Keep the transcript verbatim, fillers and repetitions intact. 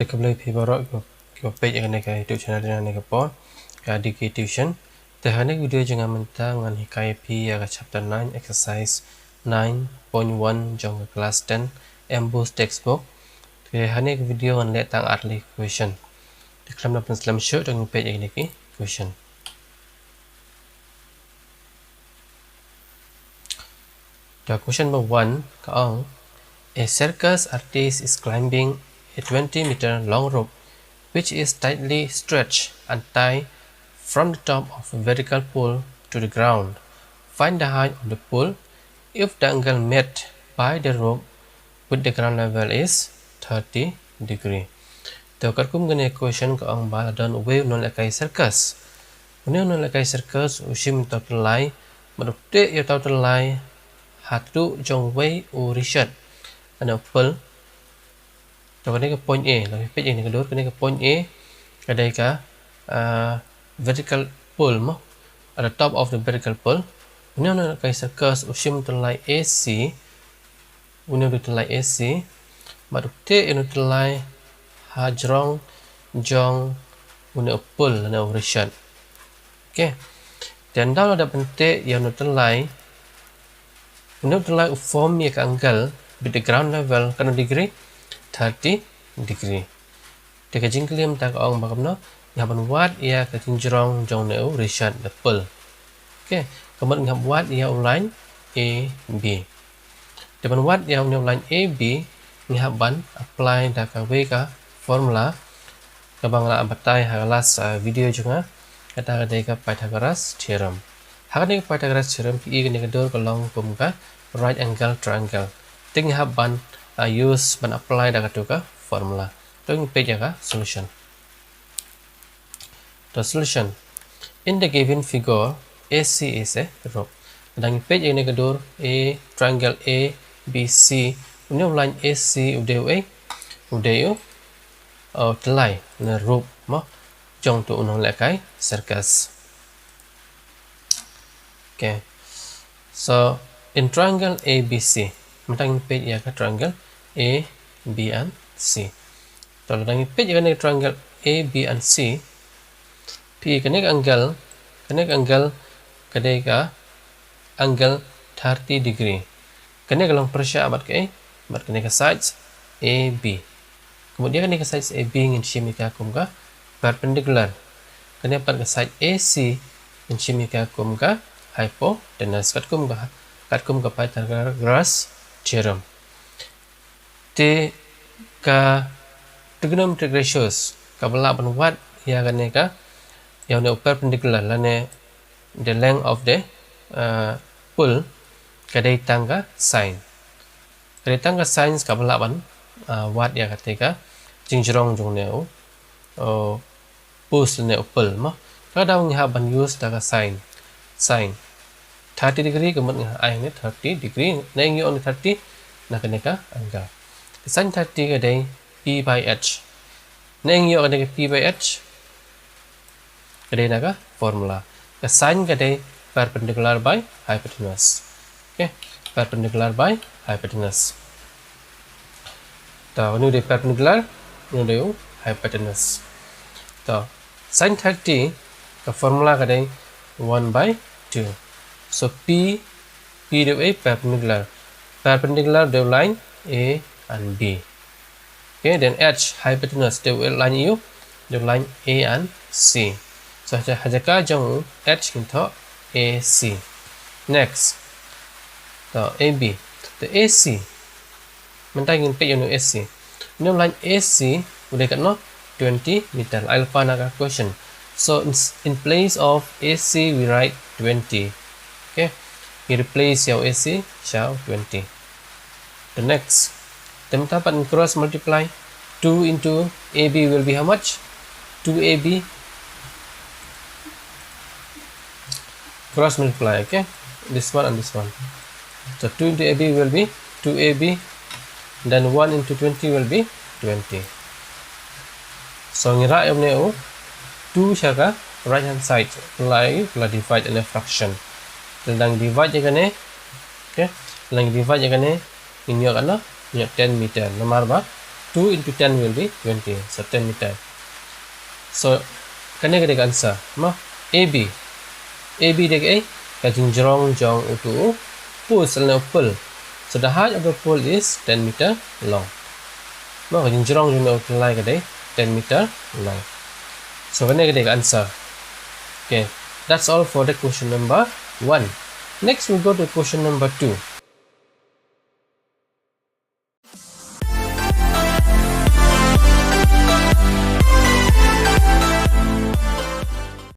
Khublei phi baroh kiba peit ïa kane ka YouTube channel jong nga ha kane ka por, ka D K Tuition. Te ha kane ka video jong nga mynta ngan hikai ïa phi ïa ka chapter nine, exercise nine point one jong ka class ten, MBOSE textbook. Te ha kane ka video ngan leh tang ar tylli ki question. Te khlem da pynslem shuh, to ngin peit ïa kine ki question. The question number one, ka ong, a circus artist is climbing a twenty meter long rope, which is tightly stretched and tied from the top of a vertical pole to the ground. Find the height of the pole if the angle made by the rope with the ground level is thirty degree. To katkum kane ka question ka ong ba la don uwei u nonglehkai circus. Une u nonglehkai circus u shim uta u tyllai, bad u tieh ïa uta u tyllai ha tduh jong uwei u rishot lane u pul. To kane ka point A, la phi peit ïa kane ka dur, kane ka point A ka dei ka, ah, vertical pole mo, at the top of the vertical pole. Une u nonglehkai circus u shim u tyllai A C, une u tyllai A C, bad u tieh ïa une u tyllai ha jrong jong une u pul lane u rishot. Okay. Te ynda la dep pyntieh ïa une u tyllai, une u tyllai u form ïa ka angle with the ground level katno degree? Thirty degree. Te ka jingkylli mynta ka ong ba kumno, ngi hap ban wad ïa ka jingjrong jong une u rishot, the pul. Okay, ka mut ngi hap wad ïa u line A B. Te ban wad ïa une u line A B, ngi hap ban apply da kawei ka formula kaba nga la batai ha ka last, uh, video jong nga, kata ka dei ka Pythagoras theorem. Ha kane ka Pythagoras theorem phi i kane ka dur ka long kum ka right angle triangle. Te ngi hap ban, uh, use ban apply da katu ka formula. To ngin peit ïa ka solution. The solution. In the given figure, A C is a rope. Lada ngi peit ïa kane ka dur, A, triangle A B C, une u line A C u dei u ei, u dei u, uh, tyllai, ne rope mo, jong utu u nonglehkai circus. Okay. So, in triangle A B C, mynta ngin peit ïa ka triangle A B and C. To lada ngi peit ïa kane ka triangle A B and C, phi i kane ka angle, kane ka angle ka dei ka angle thirty degree. Kane ka long pyrshah bad kaei? Bad kane ka sides A B. Ka mut ïa kane ka sides A B ngin shim ïa ka kum ka perpendicular. Kane pat ka side A C ngin shim ïa ka kum ka hypotenuse. Katkum ka, katkum ka Pythagoras theorem. Te ka trigonometric ratios kaba lah ban wad ïa kane ka, ïa une u perpendicular lane the length of the, uh, pole ka dei tang ka sine. Ka dei tang ka sine kaba lah ban, uh, wad ïa kata ka jingjrong jong une u, uh, post lane u pole mo. Kata ka daw ngi hap ban use da ka sine. Sine thirty degree, ka mut nga ai ne thirty degree. Nangno ngi ïoh ne thirty? Na kane ka angle. Sine thirty ka dei P by H. Nangno ngi ïoh kane ka P by H? Ka dei na ka formula. Ka sine ka dei perpendicular by hypotenuse. Okay, perpendicular by hypotenuse. To, une u dei perpendicular, une u dei u hypotenuse. To, sine thirty, ka formula ka dei one by two. So, P, P dei u perpendicular. Perpendicular dei u line A and B. Okay, then H, hypotenuse, dei u line A, dei u line A and C. So, ha, ha jaka jong u H ngin thoh A C. Next. To, A B. To, A C. Mynta ngin peit ïa une u A C. Une u line A C u dei katno? Twenty meter. Ai lypa na ka question. So, in, in place of A C, we write twenty. Okay. Ngi replace ïa u A C sha u twenty. The next. Te mynta pat cross multiply. Two into A B will be how much? Two A B. Cross multiply, okay? This one and this one. So two into A B will be two A B. Then one into twenty will be twenty. So ngi rah ïa une u two sha ka right hand side. Pynlait, pynlait divide ïa une fraction. Te lada ngi divide ïa kane, okay? Te lada ngi divide ïa kane, ngin ïoh katno? Ngin ïoh ten meter. Namar ba two into ten will be twenty, so ten meter. So kane ka dei ka answer, mo? A B. A B dei ka, eh, ka jingjrong jong utu u post lane u pole. So the height of the pole is ten meter long. Mo, ka jingjrong jong utu u pylai ka dei ten meter long. So kane ka dei ka answer. Okay, that's all for the question number one. Next, we'll go to question number two.